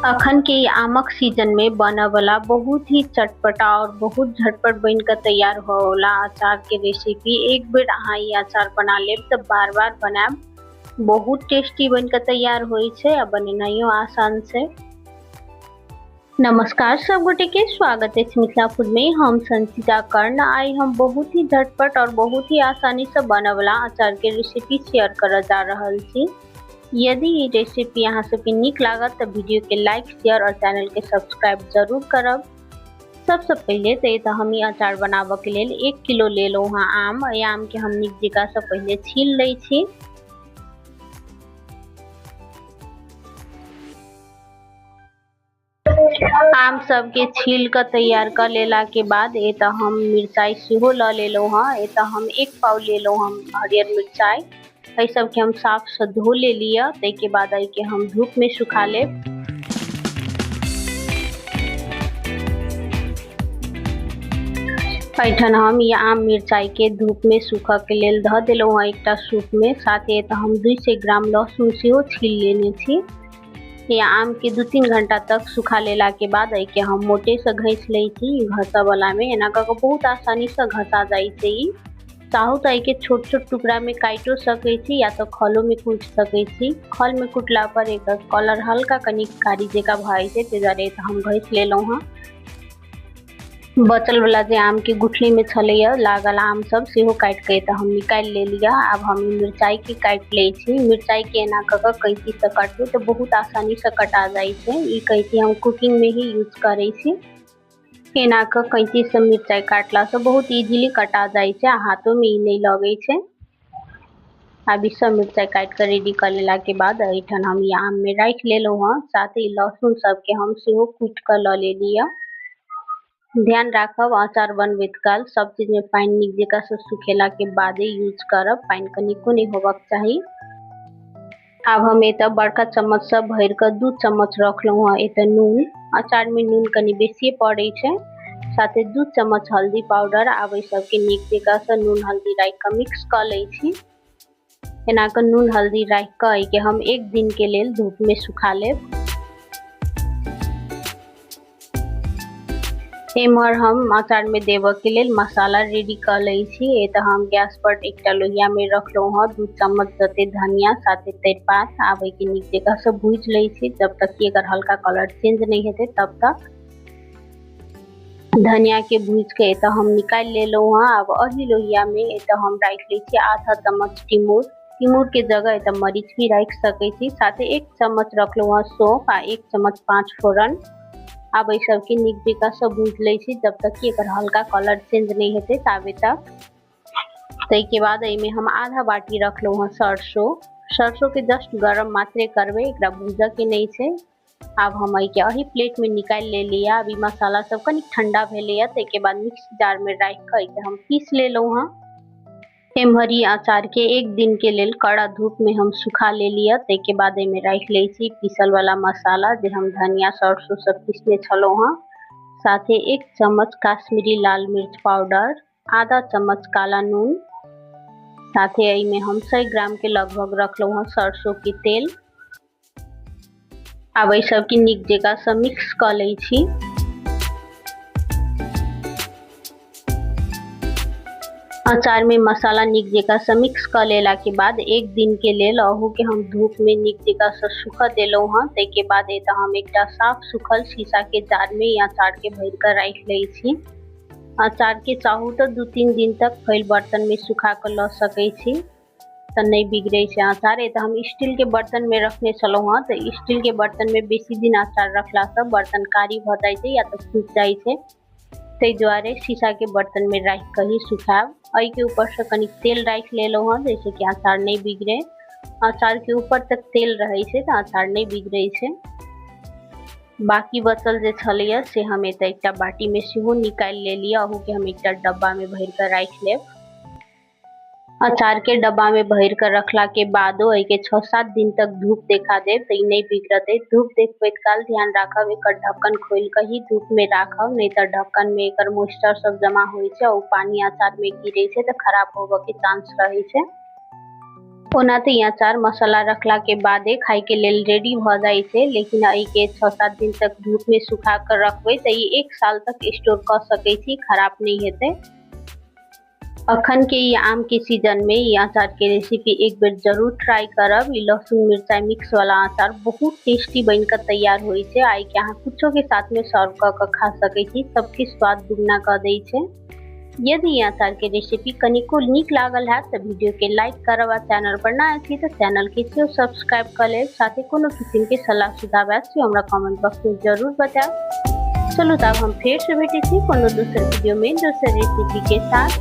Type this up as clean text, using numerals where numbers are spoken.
अखन के ई आमक सीजन में बनऽ वाला बहुत ही चटपटा और बहुत झटपट बन के तैयार होवे वाला अचार के रेसिपी। एक बेर अहाँ ई अचार बना लेब तऽ बार बार बनायब, बहुत टेस्टी बन के तैयार होइ छै आ बनेनाइयो आसान छै। नमस्कार सब गोटे के स्वागत है मिथिला फूड में। हम संचिता कर्ण। आई हम बहुत ही झटपट और बहुत ही आसानी से बनऽ वाला अचार के रेसिपी शेयर करऽ जा रहल छी। यदि ई रेसिपी अहाँ सबके नीक लागत तऽ वीडियो के लाइक, शेयर और चैनल के सब्सक्राइब जरूर करब। सबसे पहिले तऽ एतऽ हम ई अचार बनाबऽ के लेल 1 किलो लेलहुँ हँ आम। एहि आम के हम नीक जकाँ से पहिले छील लै छी। आम सबके छील कऽ तैयार कऽ लेला के बाद एतऽ हम मिरचाइ सेहो लऽ लेलहुँ हँ। एतऽ हम 1 पाव लेलहुँ हँ हरियर मिरचाइ। एहि सबके हम साफ से धो लेलियै। ताहिके बाद एहिके हम धूप में सुखा लेब। एहिठाम हम ई आम मिरचाइ के धूप में सूखऽ के लेल धऽ देलहुँ हँ एकटा सूप में। साथे एतऽ हम 200 ग्राम लहसुन सेहो छील लेने छी। ई आम के 2-3 घंटा तक सुखा लेला के बाद एहिके हम मोटे से घसि लै छी घसऽ वाला में। एना कऽ कऽ बहुत आसानी से घसा जाइ छै ई। चाहू तऽ एहिके छोट छोट टुकड़ा में काटियो सकै छी या तऽ खलो में कुटि सकै छी। खल में कुटला पर एकर कलर हल्का कनि कारी जकाँ भऽ जाइ छै, ताहि दुआरे एतऽ हम घसि लेलहुँ हँ। बचल वाला जे आम के गुठली में छलैया लागल आम सब सेहो काटि कऽ एतऽ हम निकालि लेलियै। आब हम मिरचाई के काटि लै छी। मिरचाई के एना कऽ कऽ कैंची से काटबै तऽ बहुत आसानी से कटा जाइ छै। ई कैंची हम कुकिंग में ही यूज करै छी। एना कऽ कैंची से मिरचाई काटला से बहुत इजीली कटा जाइ छै आ हाथो में ई नहि लगै छै। आब ई सब मिरचाई काटि कऽ रेडी कऽ लेला के बाद एहिठाम हम ई आम में राखि लेलहुँ हँ। साथ ही लहसुन सबके हम सेहो कुटि कऽ लऽ लेलियै। ध्यान राखब अचार बनबैत काल सब चीज में पानि नीक जकाँ से सुखेला के बादे यूज करब, पानि कनिको नहि होबाक चाही। आब हम एतऽ बड़का चम्मच से भरि कऽ 2 चम्मच रखलहुँ हँ एतऽ नून। अचार में नून कनि बेसिए पड़ै छै। साथे 2 चम्मच हल्दी पाउडर। आब एहि सबके नीक जकाँ से नून हल्दी राखि कऽ मिक्स कऽ लै छी। एना कऽ नून हल्दी राखि कऽ एहिके हम 1 दिन के लेल धूप में सुखा लेब। एम्हर हम अचार में देबऽ के लेल मसाला रेडी कऽ लै छी। एतऽ हम गैस पर एकटा लोहिया में रखलहुँ हँ 2 चम्मच जते धनिया साथे तेजपात। आब एहिके नीक जकाँ से भूजि लै छी जब तक कि एकर हल्का कलर चेंज नहि हेतै तब तक। धनिया के भूजि के एतऽ हम निकालि लेलहुँ हँ। आब एहि लोहिया में एतऽ हम राखि लै छी आधा चम्मच टिमोर। टिमोर के जगह एतऽ मरीच भी राखि सकै छी। साथे 1 चम्मच रखलहुँ हँ सौंफ आ 1 चम्मच 5 फोरन। आब एहि सबके नीक जकाँ से भूजि लै छी जब तक कि एकर हल्का कलर चेंज नहि हेतै ताबे तक। ताहिके बाद एहिमे हम आधा बाटी रखलहुँ हँ सरसों। सरसों के जस्ट गरम मात्रे करबै, एकरा भूजऽ के नहि छै। आब हम एहिके एही प्लेट में निकालि लेलियै। आब ई मसाला सब कनि ठंडा भेलैया ताहिके बाद मिक्सी जार में राखि कऽ एहिके हम पीस लेलहुँ हँ। एम्हर ई अचार के 1 दिन के लेल कड़ा धूप में हम सुखा लेलियै। ताहिके बाद एहिमे राखि लै छी पीसल वाला मसाला जे हम धनिया सरसों सब पीसने छलहुँ हँ। साथे 1 चम्मच काश्मीरी लाल मिर्च पाउडर, आधा चम्मच काला नून, साथे एहिमे हम 100 ग्राम के लगभग रखलहुँ हँ सरसों के तेल। आब एहि सबके नीक जकाँ से मिक्स कऽ लै छी। अचार में मसाला नीक जकाँ से मिक्स कऽ लेला के बाद 1 दिन के लेल अहू के हम धूप में नीक जकाँ से सुखऽ देलहुँ हँ। ताहिके बाद एतऽ हम एकटा साफ सुखल शीशा के जार में ई अचार के भरि कऽ राखि लै छी। अचार के चाहू तऽ 2-3 दिन तक फैल बर्तन में सुखा कऽ लऽ सकै छी तऽ नहि बिगड़ै छै अचार। एतऽ हम स्टील के बर्तन में रखने छलहुँ हँ तऽ स्टील के बर्तन में बेसी दिन अचार रखलासँ बर्तन कारी भऽ जाइ छै या तऽ फूटि जाइ छै, ताहि दुआरे शीशा के बर्तन में राखि कऽ ही सुखायब। एहिके ऊपरसँ कनि तेल राखि लेलहुँ हँ जाहिसँ कि अचार नहि बिगड़ै। अचार के ऊपर तक तेल रहै छै तऽ अचार नहि बिगड़ै छै। बाकी बचल जे छलैया से हम एतऽ एकटा बाटी में सेहो निकालि लेलियै। अहूके हम एकटा डब्बा में भरि कऽ राखि लेब। अचार के डब्बा में भरि कऽ रखला के बादो एहिके 6-7 दिन तक धूप देखा देब तऽ ई नहि बिगड़तै। धूप देखबैत काल ध्यान राखब एकर ढक्कन खोलि कऽ ही धूप में राखब, नहि तऽ ढक्कन में एकर मॉइस्चर सब जमा होइ छै आ ओ पानी अचार में गिरै छै तऽ खराब होबऽ के चांस रहै छै। ओना तऽ ई अचार मसाला रखलाके बादे खायके लेल रेडी भऽ जाइ छै, लेकिन एहिके 6-7 दिन तक धूपमे सुखा कऽ रखबै तऽ ई 1 साल तक स्टोर कऽ सकै छी, खराब नहि हेतै। अखन के ई आम के सीजन में ई अचार के रेसिपी एक बेर जरूर ट्राई करब। ई लहसुन मिरचाई मिक्स वाला अचार बहुत टेस्टी बन के तैयार होइ छै। आइ के अहाँ कुछो के साथ में सर्व कऽ के खा सकै छी, सबके स्वाद दुगना कऽ दै छै। यदि ई अचार के रेसिपी कनिको नीक लागल हैत तऽ वीडियो के लाइक करब आ चैनल पर नया छी तऽ चैनल के सेहो सब्सक्राइब कऽ लेब। साथे कोनो किसिम के सलाह सुझाव हैत से हमरा कमेंट बॉक्स में जरूर बतायब। चलू तऽ आब हम फेर से भेटै छी कोनो दोसर वीडियो में दोसर रेसिपी के साथ।